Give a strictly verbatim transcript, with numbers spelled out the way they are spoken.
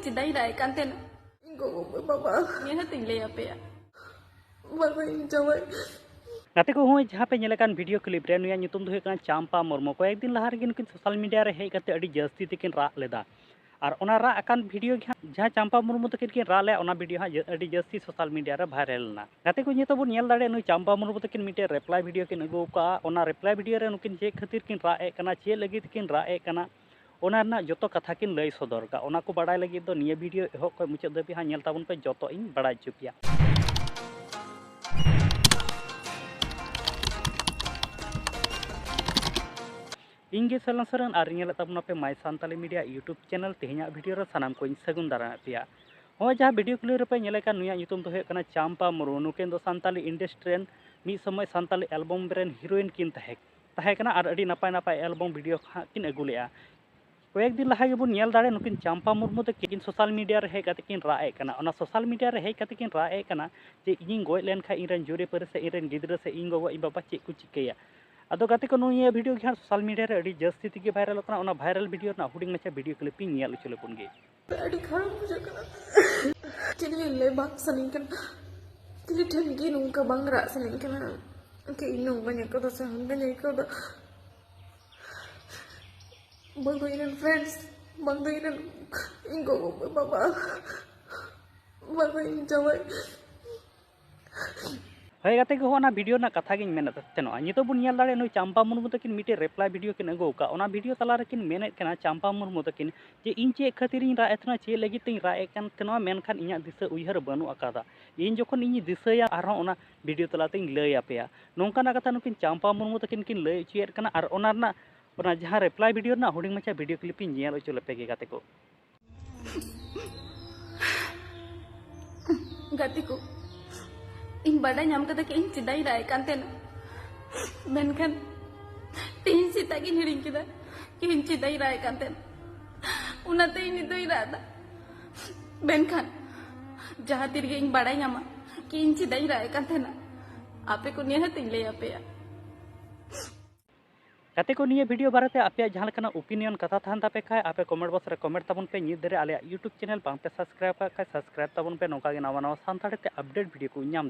ᱪᱮᱫᱟᱜ ᱤᱧ ᱨᱟᱜ ᱮᱫ ᱠᱟᱱ ᱛᱟᱦᱮᱱᱟ? ᱤᱧ ᱜᱚᱜᱚ ᱵᱟᱵᱟ ᱱᱤᱭᱟᱹ ᱦᱚᱸ ᱛᱤᱧ ᱞᱟᱹᱭ ᱟᱯᱮᱭᱟ᱾ ᱵᱟᱵᱟ, ᱤᱧ ᱡᱟᱶᱟᱭ᱾ ᱜᱟᱛᱮ ᱠᱚ, ᱦᱚᱸᱜᱼᱚᱭ ᱡᱟᱦᱟᱸ ᱯᱮ ᱧᱮᱞ ᱟᱠᱟᱱ ᱵᱷᱤᱰᱤᱭᱳ ᱠᱞᱤᱯ ᱨᱮ, ᱱᱩᱭᱟᱜ ᱧᱩᱛᱩᱢ ᱫᱚ ᱦᱩᱭᱩᱜ ᱠᱟᱱᱟ ᱪᱟᱢᱯᱟ ᱢᱩᱨᱢᱩ᱾ ᱠᱚᱭᱮᱠ ᱫᱤᱱ ᱞᱟᱦᱟ ᱨᱮᱜᱮ ᱱᱩᱠᱤᱱ ᱥᱳᱥᱟᱞ ᱢᱤᱰᱤᱭᱟ ᱨᱮ ᱦᱮᱡ ᱠᱟᱛᱮ ᱟᱹᱰᱤ ᱡᱟᱹᱥᱛᱤ ᱛᱮᱠᱤᱱ ᱨᱟᱜ ᱞᱮᱫᱟ᱾ ᱟᱨ ᱚᱱᱟ ᱨᱟᱜ ᱟᱠᱟᱱ ᱵᱷᱤᱰᱤᱭᱳ ᱜᱮ ᱦᱟᱸᱜ ᱡᱟᱦᱟᱸ ᱪᱟᱢᱯᱟ ᱢᱩᱨᱢᱩ ᱛᱟᱹᱠᱤᱱ ᱠᱤᱱ ᱨᱟᱜ ᱞᱮᱫ, ᱚᱱᱟ ᱵᱷᱤᱰᱤᱭᱳ ᱦᱟᱸᱜ ᱡᱟᱹ-, ᱟᱹᱰᱤ ᱡᱟᱹᱥᱛᱤ ᱥᱳᱥᱟᱞ ᱢᱤᱰᱤᱭᱟ ᱨᱮ ᱵᱷᱟᱭᱨᱟᱞ ᱞᱮᱱᱟ᱾ ᱜᱟᱛᱮ ᱠᱚ, ᱱᱤᱛᱚᱜ ᱵᱚᱱ ᱧᱮᱞ ᱫᱟᱲᱮᱭᱟᱜᱼᱟ, ᱱᱩᱭ ᱪᱟᱢᱯᱟ ᱢᱩᱨᱢᱩ ᱛᱟᱹᱠᱤᱱ ᱢᱤᱫᱴᱮᱱ ᱨᱤᱯᱞᱟᱭ ᱵᱷᱤᱰᱤᱭᱳ ᱠᱤᱱ ᱟᱹᱜᱩ ᱟᱠᱟᱫᱼᱟ᱾ ᱚᱱᱟ ᱨᱤᱯᱞᱟᱭ ᱵᱷᱤᱰᱤᱭᱳ ᱨᱮ ᱱᱩᱠᱤᱱ ᱪᱮᱫ ᱠᱷᱟᱹᱛᱤᱨ ᱠᱤᱱ ᱨᱟᱜ ᱮᱫ ᱠᱟᱱᱟ, ᱪᱮᱫ ᱞᱟᱹᱜᱤᱫ ᱠᱤᱱ ᱨᱟᱜ ᱮᱫ ᱠᱟᱱᱟ, ᱚᱱᱟ ᱨᱮᱱᱟᱜ ᱡᱚᱛᱚ ᱠᱟᱛᱷᱟ ᱠᱤᱱ ᱞᱟᱹᱭ ᱥᱚᱫᱚᱨ ᱠᱟᱜᱼᱟ᱾ ᱚᱱᱟ ᱠᱚ ᱵᱟᱲᱟᱭ ᱞᱟᱹᱜᱤᱫ ᱫᱚ ᱱᱤᱭᱟᱹ ᱵᱷᱤᱰᱤᱭᱳ ᱮᱦᱚᱵ ᱠᱷᱚᱱ ᱢᱩᱪᱟᱹᱫ ᱫᱷᱟᱹᱵᱤᱡ ᱦᱟᱸᱜ ᱧᱮᱞ ᱛᱟᱵᱚᱱ ᱯᱮ, ᱡᱚᱛᱚ ᱤᱧ ᱵᱟᱲᱟᱭ ᱦᱚᱪᱚ ᱯᱮᱭᱟ᱾ ᱤᱧ ᱜᱮ ᱥᱮᱞᱚᱱ ᱥᱚᱨᱮᱱ ᱟᱨ ᱧᱮᱞᱮᱫ ᱛᱟᱵᱚᱱᱟ ᱯᱮ My Santali Media YouTube channel᱾ ᱛᱮᱦᱮᱧᱟᱜ ᱵᱷᱤᱰᱤᱭᱳ ᱨᱮ ᱥᱟᱱᱟᱢ ᱠᱚᱧ ᱥᱟᱹᱜᱩᱱ ᱫᱟᱨᱟᱢᱮᱫ ᱯᱮᱭᱟ᱾ ᱱᱚᱜᱼᱚᱭ ᱡᱟᱦᱟᱸ ᱵᱷᱤᱰᱤᱭᱳ ᱠᱞᱤᱯ ᱨᱮᱯᱮ ᱧᱮᱞᱮ ᱠᱟᱱ, ᱱᱩᱭᱟᱜ ᱧᱩᱛᱩᱢ ᱫᱚ ᱦᱩᱭᱩᱜ ᱠᱟᱱᱟ ᱪᱟᱢᱯᱟ ᱢᱩᱨᱢᱩ᱾ ᱱᱩᱠᱤᱱ ᱫᱚ ᱥᱟᱱᱛᱟᱞᱤ ᱤᱱᱰᱟᱥᱴᱨᱤ ᱨᱮᱱ ᱢᱤᱫ ᱥᱚᱢᱚᱭ ᱥᱟᱱᱛᱟᱞᱤ ᱮᱞᱵᱚᱢ ᱨᱮᱱ ᱦᱤᱨᱳᱭᱤᱱ ᱠᱤᱱ ᱛᱟᱦᱮᱸ, ᱛᱟᱦᱮᱸ ᱠᱟᱱᱟ ᱟᱨ ᱟᱹᱰᱤ ᱱᱟᱯᱟᱭ ᱱᱟᱯᱟᱭ ᱮᱞᱵᱚᱢ ᱵᱷᱤᱰᱤᱭᱳ ᱦᱟᱸᱜ ᱠᱤᱱ ᱟᱹᱜᱩ ᱞᱮᱜᱼᱟ᱾ ᱠᱚᱭᱮᱠ ᱫᱤᱱ ᱞᱟᱦᱟ ᱜᱮᱵᱚᱱ ᱧᱮᱞ ᱫᱟᱲᱮ, ᱱᱩᱠᱤᱱ ᱪᱟᱢᱯᱟ ᱢᱩᱨᱢᱩ ᱛᱟᱹᱠᱤᱱ ᱥᱳᱥᱟᱞ ᱢᱤᱰᱤᱭᱟ ᱨᱮ ᱦᱮᱡ ᱠᱟᱛᱮ ᱠᱤᱱ ᱨᱟᱜ ᱮᱫ ᱠᱟᱱᱟ᱾ ᱚᱱᱟ ᱥᱳᱥᱟᱞ ᱢᱤᱰᱤᱭᱟ ᱨᱮ ᱦᱮᱡ ᱠᱟᱛᱮ ᱠᱤᱱ ᱨᱟᱜ ᱮᱫ ᱠᱟᱱᱟ ᱡᱮ, "ᱤᱧᱤᱧ ᱜᱚᱡ ᱞᱮᱱᱠᱷᱟᱱ ᱤᱧ ᱨᱮᱱ ᱡᱩᱨᱤ ᱯᱟᱹᱨᱤ ᱥᱮ ᱤᱧ ᱨᱮᱱ ᱜᱤᱫᱽᱨᱟᱹ ᱥᱮ ᱤᱧ ᱜᱚᱜᱚ ᱤᱧ ᱵᱟᱵᱟ ᱪᱮᱫ ᱠᱚ ᱪᱤᱠᱟᱹᱭᱟ?" ᱟᱫᱚ ᱜᱟᱛᱮ ᱠᱚ, ᱱᱩᱭ ᱱᱤᱭᱟᱹ ᱵᱷᱤᱰᱤᱭᱳ ᱜᱮ ᱦᱟᱸᱜ ᱥᱳᱥᱟᱞ ᱢᱤᱰᱤᱭᱟ ᱨᱮ ᱟᱹᱰᱤ ᱡᱟᱹᱥᱛᱤ ᱛᱮᱜᱮ ᱵᱷᱟᱭᱨᱟᱞᱚᱜ ᱠᱟᱱᱟ᱾ ᱚᱱᱟ ᱵᱷᱟᱭᱨᱟᱞ ᱵᱷᱤᱰᱤᱭᱳ ᱨᱮᱱᱟᱜ ᱦᱩᱰᱤᱧ ᱢᱟᱪᱷᱟ ᱵᱷᱤᱰᱤᱭᱳ ᱠᱞᱤᱯ ᱤᱧ ᱧᱮᱞ ᱦᱚᱪᱚ ᱞᱮᱵᱚᱱ ᱜᱮ᱾ ᱟᱹᱰᱤ ᱠᱷᱟᱨᱟᱯ ᱵᱩᱡᱷᱟᱹᱜ ᱠᱟᱱᱟ᱾ ᱪᱮᱫ ᱦᱚᱸ ᱞᱟᱹᱭ ᱵᱟᱝ ᱥᱟᱱᱟᱧ ᱠᱟᱱᱟ᱾ ᱪᱤᱞᱤ ᱴᱷᱮᱱ ᱜᱮ ᱱᱚᱝᱠᱟ ᱵᱟᱝ ᱨᱟᱜ ᱥᱟᱱᱟᱧ ᱠᱟᱱᱟ᱾ ᱠᱤ ᱤᱧ ᱱᱚᱝᱠᱟᱧ ᱟᱹᱭᱠᱟᱹᱣ ᱫᱟ ᱥᱮ ᱦᱟᱝᱠᱟᱧ ᱟᱹᱭᱠᱟᱹᱣ ᱫᱟ᱾ ᱵᱟᱝ ᱫᱚ ᱤᱧ ᱨᱮᱱ ᱯᱷᱨᱮᱱᱰᱥ, ᱵᱟᱝ ᱫᱚ ᱤᱧ ᱨᱮᱱ, ᱤᱧ ᱜᱚᱜᱚ ᱵᱟᱵᱟ, ᱵᱟᱝ ᱫᱚ ᱤᱧ ᱡᱟᱶᱟᱭ᱾ ᱦᱳᱭ ᱜᱟᱛᱮ ᱠᱚ, ᱚᱱᱟ ᱵᱷᱤᱰᱤᱭᱳ ᱨᱮᱱᱟᱜ ᱠᱟᱛᱷᱟ ᱜᱤᱧ ᱢᱮᱱᱮᱫ ᱛᱟᱦᱮᱱᱚᱜᱼᱟ᱾ ᱱᱤᱛᱚᱜ ᱵᱚᱱ ᱧᱮᱞ ᱫᱟᱲᱮᱭᱟᱜᱼᱟ, ᱱᱩᱭ ᱪᱟᱢᱯᱟ ᱢᱩᱨᱢᱩ ᱛᱟᱹᱠᱤᱱ ᱢᱤᱫᱴᱮᱡ ᱨᱤᱯᱞᱟᱭ ᱵᱷᱤᱰᱤᱭᱳ ᱠᱤᱱ ᱟᱹᱜᱩ ᱟᱠᱟᱫ᱾ ᱚᱱᱟ ᱵᱷᱤᱰᱤᱭᱳ ᱛᱟᱞᱟ ᱨᱮᱠᱤᱱ ᱢᱮᱱᱮᱫ ᱠᱟᱱᱟ ᱪᱟᱢᱯᱟ ᱢᱩᱨᱢᱩ ᱛᱟᱹᱠᱤᱱ ᱡᱮ, "ᱤᱧ ᱪᱮᱫ ᱠᱷᱟᱹᱛᱤᱨ ᱤᱧ ᱨᱟᱜ ᱮᱫ ᱛᱟᱦᱮᱱᱟ, ᱪᱮᱫ ᱞᱟᱹᱜᱤᱫ ᱛᱤᱧ ᱨᱟᱜ ᱮᱫ ᱠᱟᱱ ᱛᱟᱦᱮᱱᱟ, ᱢᱮᱱᱠᱷᱟᱱ ᱤᱧᱟᱹᱜ ᱫᱤᱥᱟᱹ ᱩᱭᱦᱟᱹᱨ ᱵᱟᱹᱱᱩᱜ ᱟᱠᱟᱫᱟ᱾ ᱤᱧ ᱡᱚᱠᱷᱚᱱ ᱤᱧ ᱫᱤᱥᱟᱹᱭᱟ, ᱟᱨᱦᱚᱸ ᱚᱱᱟ ᱵᱷᱤᱰᱤᱭᱳ ᱛᱟᱞᱟᱛᱤᱧ ᱞᱟᱹᱭ ᱟᱯᱮᱭᱟ᱾" ᱱᱚᱝᱠᱟᱱᱟᱜ ᱠᱟᱛᱷᱟ ᱱᱩᱠᱤᱱ ᱪᱟᱢᱯᱟ ᱢᱩᱨᱢᱩ ᱛᱟᱹᱠᱤᱱ ᱠᱤᱱ ᱞᱟᱹᱭ ᱦᱚᱪᱚᱭᱮᱫ ᱠᱟᱱᱟ᱾ ᱟᱨ ᱚᱱᱟ ᱨᱮᱱᱟᱜ, ᱚᱱᱟ ᱡᱟᱦᱟᱸ ᱨᱤᱯᱞᱟᱭ ᱵᱷᱤᱰᱤᱭᱳ ᱨᱮᱱᱟᱜ ᱦᱩᱰᱤᱧ ᱢᱟᱪᱷᱟ ᱵᱷᱤᱰᱤᱭᱳ ᱠᱞᱤᱯ ᱤᱧ ᱧᱮᱞ ᱦᱚᱪᱚ ᱞᱮᱯᱮ ᱜᱮ ᱜᱟᱛᱮ ᱠᱚ᱾ ᱜᱟᱛᱮ ᱠᱚ, ᱤᱧ ᱵᱟᱰᱟᱭ ᱧᱟᱢ ᱠᱟᱫᱟ ᱠᱤ ᱤᱧ ᱪᱮᱫᱟᱜ ᱤᱧ ᱨᱟᱜ ᱮᱫ ᱠᱟᱱ ᱛᱟᱦᱮᱱᱟ, ᱢᱮᱱᱠᱷᱟᱱ ᱛᱮᱦᱮᱧ ᱥᱮᱛᱟᱜ ᱜᱤᱧ ᱦᱤᱲᱤᱧ ᱠᱮᱫᱟ ᱠᱤ ᱤᱧ ᱪᱮᱫᱟᱜ ᱤᱧ ᱨᱟᱜ ᱮᱫ ᱠᱟᱱ ᱛᱟᱦᱮᱱᱟ᱾ ᱚᱱᱟᱛᱮ ᱤᱧ ᱱᱤᱛᱚᱜ ᱤᱧ ᱨᱟᱜ ᱮᱫᱟ᱾ ᱢᱮᱱᱠᱷᱟᱱ ᱡᱟᱦᱟᱸ ᱛᱤ ᱨᱮᱜᱮ ᱤᱧ ᱵᱟᱰᱟᱭ ᱧᱟᱢᱟ ᱠᱤ ᱤᱧ ᱪᱮᱫᱟᱜ ᱤᱧ ᱨᱟᱜ ᱮᱫ ᱠᱟᱱ ᱛᱟᱦᱮᱱᱟ, ᱟᱯᱮ ᱠᱚ ᱱᱤᱭᱟᱹ ᱦᱚᱸᱛᱚᱧ ᱞᱟᱹᱭ ᱟᱯᱮᱭᱟ᱾ ᱜᱟᱛᱮ ᱠᱚ, ᱱᱤᱭᱟᱹ video ᱵᱟᱨᱮᱛᱮ ᱟᱯᱮᱭᱟᱜ ᱡᱟᱦᱟᱸ ᱞᱮᱠᱟᱱᱟᱜ opinion ᱠᱟᱛᱷᱟ ᱛᱟᱦᱮᱱ ᱛᱟᱯᱮ ᱠᱷᱟᱡ, ᱟᱯᱮ comment box ᱨᱮ comment ᱛᱟᱵᱚᱱ ᱯᱮ᱾ ᱱᱤᱛ ᱫᱷᱟᱹᱨᱤᱡ ᱟᱞᱮᱭᱟᱜ YouTube channel ᱵᱟᱝ ᱯᱮ subscribe ᱠᱟᱜ ᱠᱷᱟᱡ, subscribe ᱛᱟᱵᱚᱱ ᱯᱮ, ᱱᱚᱝᱠᱟ ᱜᱮ ᱱᱟᱣᱟ ᱱᱟᱣᱟ ᱥᱟᱱᱛᱟᱲᱤ ᱛᱮ update video ᱠᱚ ᱧᱟᱢ